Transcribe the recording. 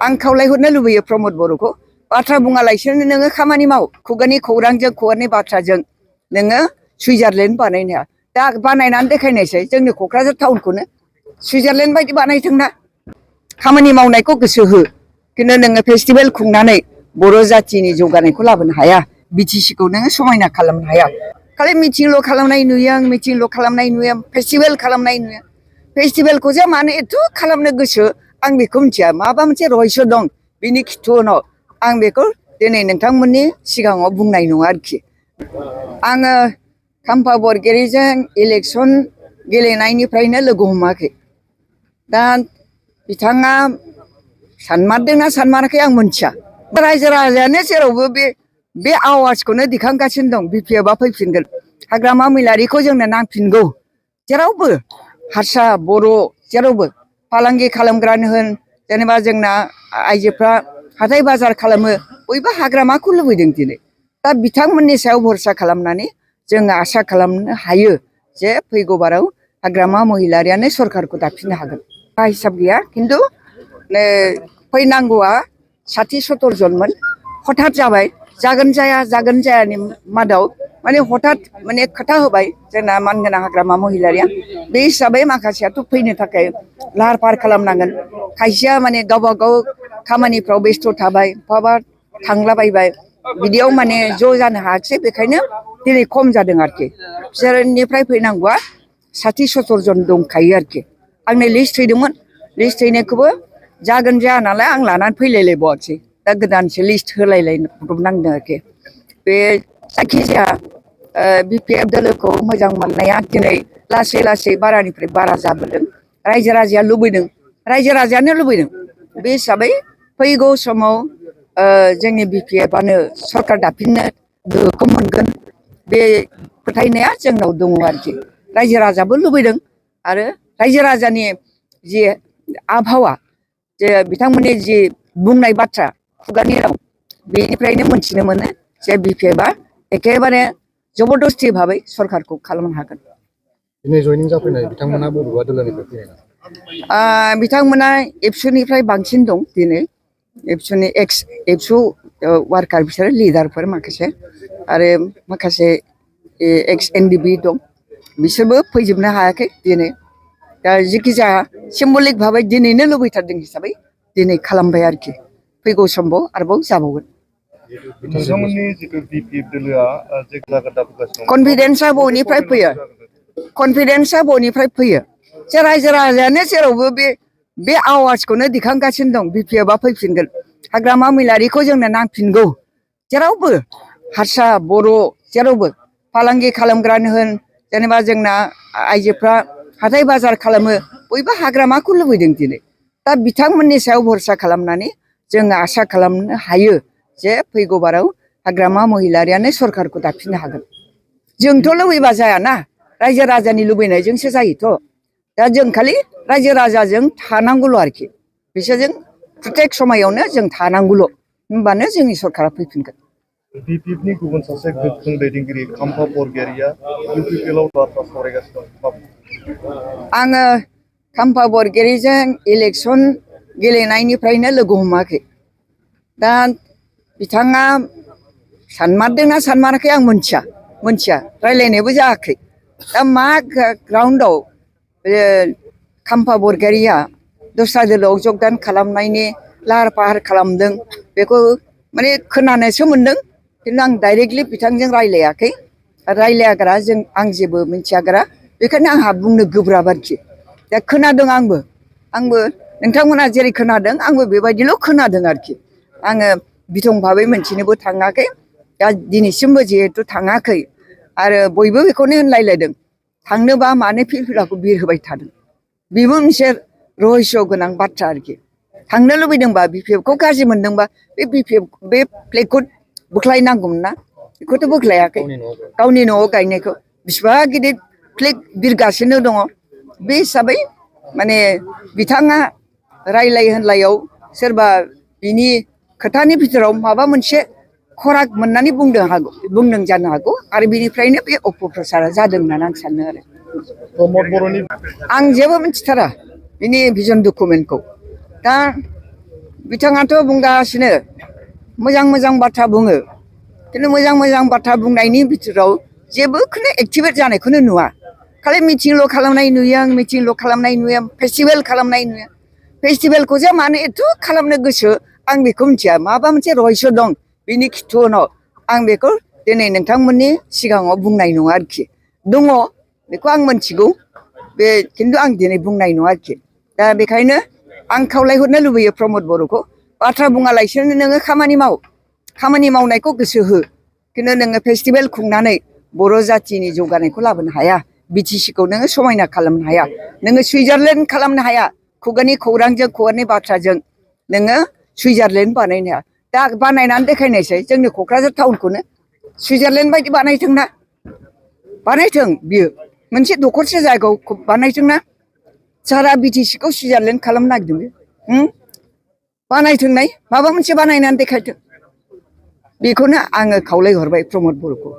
आं खावलायहरनो लुबैयो प्रमद बर'खौ बाथ्रा बुङालासिनो नोङो खामानि माव खुगानि खौरांजों खुगानि बाथ्राजों नोङो सुइजारलेण्ड बानायनो हाया दा बानायनानै देखायनायसै जोंनि क'क्राझार टाउनखौनो सुइजारलेण्ड बायदि बानायथोंना खामानि मावनायखौ गोसो हो खिन्थु नोङो फेस्टिभेल खुंनानै बर' जाथिनि जौगानायखौ लाबोनो हाया बिटिसिखौ नोङो समायना खालामनो हाया खालि मिटिंल' खालामनाय नुयो आं मिटिंल' खालामनाय नुयो फेस्टिभेल खालामनाय नुयो फेस्टिभेलखौ जे मानो एथ' खालामनो गोसो आं बेखौ मिथिया माबा मोनसे रहस्य दं बिनि खिथुनाव आं बेखौ दिनै नोंथांमोननि सिगाङाव बुंनाय नङा आरोखि आङो खाम्फा बरगयारिजों इलेक्सन गेलेनायनिफ्रायनो लोगो हमाखै दा बिथाङा सानमारदोंना सानमाराखै आं मोनथिया रायजो राजायानो जेरावबो बे आवाजखौनो दिखांगासिनो दं बिपिएफआ फैफिनगोन हाग्रामा महिलारिखौ जोंनो नांफिनगौ जेरावबो हारसा बर' जेरावबो फालांगि खालामग्रानो होन जेनेबा जोंना आइजोफ्रा हाथाय बाजार खालामो बयबो हाग्रामाखौ लुबैदों दिनै दा बिथांमोननि सायाव भरसा खालामनानै जोङो आसा खालामनो हायो जे फैगौ बाराव हाग्रामा महिलारियानो सरकारखौ दाफिननो हागोन हिसाब गैया खिन्थु फैनांगौआ 60-70 जनमोन हठात जाबाय जागोन जायानि मादाव माने हठात माने खोथा होबाय जोंना मानगोनां हाग्रामा महिलारिया बे हिसाबै माखासेयाथ' फैनो थाखाय लाहार फाहार खालामनांगोन खायसेया माने गावबा गाव खामानिफ्राव बेस्थ' थाबाय बहाबा थांलाबायबाय बिदियाव माने ज' जानो हायाखिसै बेखायनो दिनै खम जादों आरोखि बिसोरनिफ्राय फैनांगौआ 60-70 जन दंखायो आरोखि आंनो लिस्ट हैदोंमोन लिस्ट हैनायखौबो जागोन जाया नालाय आं लानानै फैलायलायबावाखिसै दा गोदानसो लिस्ट होलायलायनांदों आरोखि बे जायखिजाया बिपिएफ दोलोखौ मोजां मोननाया दिनै लासै लासै बारानिफ्राय बारा जाबोदों रायजो राजाया लुबैदों रायजो राजायानो लुबैदों बे हिसाबै फैगौ समाव जोंनि बिपिएफआनो सरकार दाफिननो गोहोखौ मोनगोन बे फोथायनाया जोंनाव दङ आरोखि रायजो राजाबो लुबैदों आरो रायजो राजानि जि आबहावा जे बिथांमोननि जि बुंनाय बाथ्रा खुगानि राव बेनिफ्रायनो मोनथिनो मोनो जे बिपिएफआ एखेबारे जबरदस्ति भाबै सरकारखौ खालामनो हागोन दिनै जयनिं जाफैनाय बिथांमोना बबेबा दोलोनिफ्राय फैनाय बिथांमोना एबसुनिफ्राय बांसिन दं दिनै एबसुनि एबसु वार्कार बिसोरो लिडारफोर माखासे आरो माखासे एक्स एनडिबि दं बिसोरबो फैजोबनो हायाखै दिनै दा जेखि जाया सिम्बलिक भाबै दिनैनो लुबैथारदों हिसाबै दिनै खालामबाय आरोखि फैगौ समाव आरोबाव जाबावगोन कनफिडेन्सआ बबेनिफ्राय फैयो कनफिडेन्सआ बबेनिफ्राय फैयो जे रायजो राजायानो जेरावबो बे आवाजखौनो दिखांगासिनो दं बिपिएफआ फैफिनगोन हाग्रामा महिलारिखौ जोंनो नांफिनगौ जेरावबो हारसा बर' जेरावबो फालांगि खालामग्रानो होन जेनेबा जोंना आइजोफ्रा हाथाय बाजार खालामो बयबो हाग्रामाखौ लुबैदों दिनै दा बिथांमोननि सायाव भरसा खालामनानै जोङो आसा खालामनो हायो जे फैगौ बाराव हाग्रामा महिलारियानो सरकारखौ दाफिननो हागोन जोंथ' लुबैबा जायाना रायजो राजानि लुबैनायजोंसो जायोथ' दा जों खालि रायजो राजाजों थानांगौल' आरोखि बिसोरजों प्रत्येक समायावनो जों थानांगौल' होमबानो जोंनि सरकारा फैफिनगोन बिपिएफनि गुबुन सासे गोख्रों दैदेनगिरि खाम्फा बरगयारिया इउपिपिएलआव बाथ्रा सावरायगासिनो दं आङो खाम्फा बरगयारिजों इलेक्सन गेलेनायनिफ्रायनो लोगो हमाखै दा बिथाङा सानमारदोंना सानमाराखै आं मोनथिया रायलायनायबो जायाखै दा मा ग्राउन्डआव खाम्फा बरगयारिया दस्रा दोलोआव जगदान खालामनायनि लाहार फाहार खालामदों बेखौ माने खोनानोसो मोनदों खिन्थु आं डाइरेक्टलि बिथांजों रायलायाखै रायलायाग्रा आं जेबो मिथियाग्रा बेखायनो आंहा बुंनो गोब्राब आरोखि दा खोनादों आंबो नोंथांमोना जेरै खोनादों आंबो बेबायदिल' खोनादों आरोखि आङो बिथं भाबै मोनथिनोबो थाङाखै दा दिनैसिमबो जिहेथु थाङाखै आरो बयबो बेखौनो होनलायलायदों थांनोबा मानो फिरफिलाखौ बिरहोबाय थादों बेबो मोनसे रहस्य गोनां बाथ्रा आरोखि थांनो लुबैदोंबा बिपिएफखौ गाज्रि मोनदोंबा बे फ्लेगखौ बोख्लायनांगौमोन ना बेखौथ' बोख्लायाखै गावनि न'आव गायनायखौ बिसिबा गिदिर फ्लेग बिरगासिनो दङ बे हिसाबै माने बिथाङा रायलाय होनलायाव सोरबा बिनि खोथानि भितराव माबा मोनसे खराग मोननानै बुंदों जानो हागौ आरो बिनिफ्रायनो बे अपप्रचारा जादों होननानै आं सानो आरो प्रमद बर'नि आं जेबो मिथिथारा बिनि भिजन डकुमेन्टखौ दा बिथाङाथ' बुंगासिनो मोजां मोजां बाथ्रा बुङो खिन्थु मोजां मोजां बाथ्रा बुंनायनि बिथोराव जेबोखौनो एक्टिभेट जानायखौनो नुवा खालि मिटिंल' खालामनाय नुयो आं मिटिंल' खालामनाय नुयो फेस्टिभेल खालामनाय नुयो फेस्टिभेलखौ जे मानो एथ' खालामनो गोसो आं बेखौ मिथिया माबा मोनसे रहस्य दं बिनि खिथु उनाव आं बेखौ दिनै नोंथांमोननि सिगाङाव बुंनाय नङा आरोखि दङ बेखौ आं मोनथिगौ बे खिन्थु आं दिनै बुंनाय नङा आरोखि दा बेखायनो आं खावलायहरनो लुबैयो प्रमद बर'खौ बाथ्रा बुङालासिनो नोङो खामानि मावनायखौ गोसो हो खिन्थु नोङो फेस्टिभेल खुंनानै बर' जाथिनि जौगानायखौ लाबोनो हाया बिटिसिखौ नोङो समायना खालामनो हाया नोङो सुइजारलेण्ड खालामनो हाया खुगानि खौरांजों खुगानि बाथ्राजों नोङो सुइजारलेण्ड बानायनो हाया दा बानायनानै देखायनायसै जोंनि क'क्राझार टाउनखौनो सुइजारलेण्ड बायदि बानायथोंना बानायथों बियो मोनसे दखरसे जायगायाव बानायथोंना सारा बिटिसिखौ सुइजारलेण्ड खालामनो नागिरदों बानायथोंनाय माबा मोनसे बानायनानै देखायथों बेखौनो आङो खावलायहरबाय प्रमद बर'खौ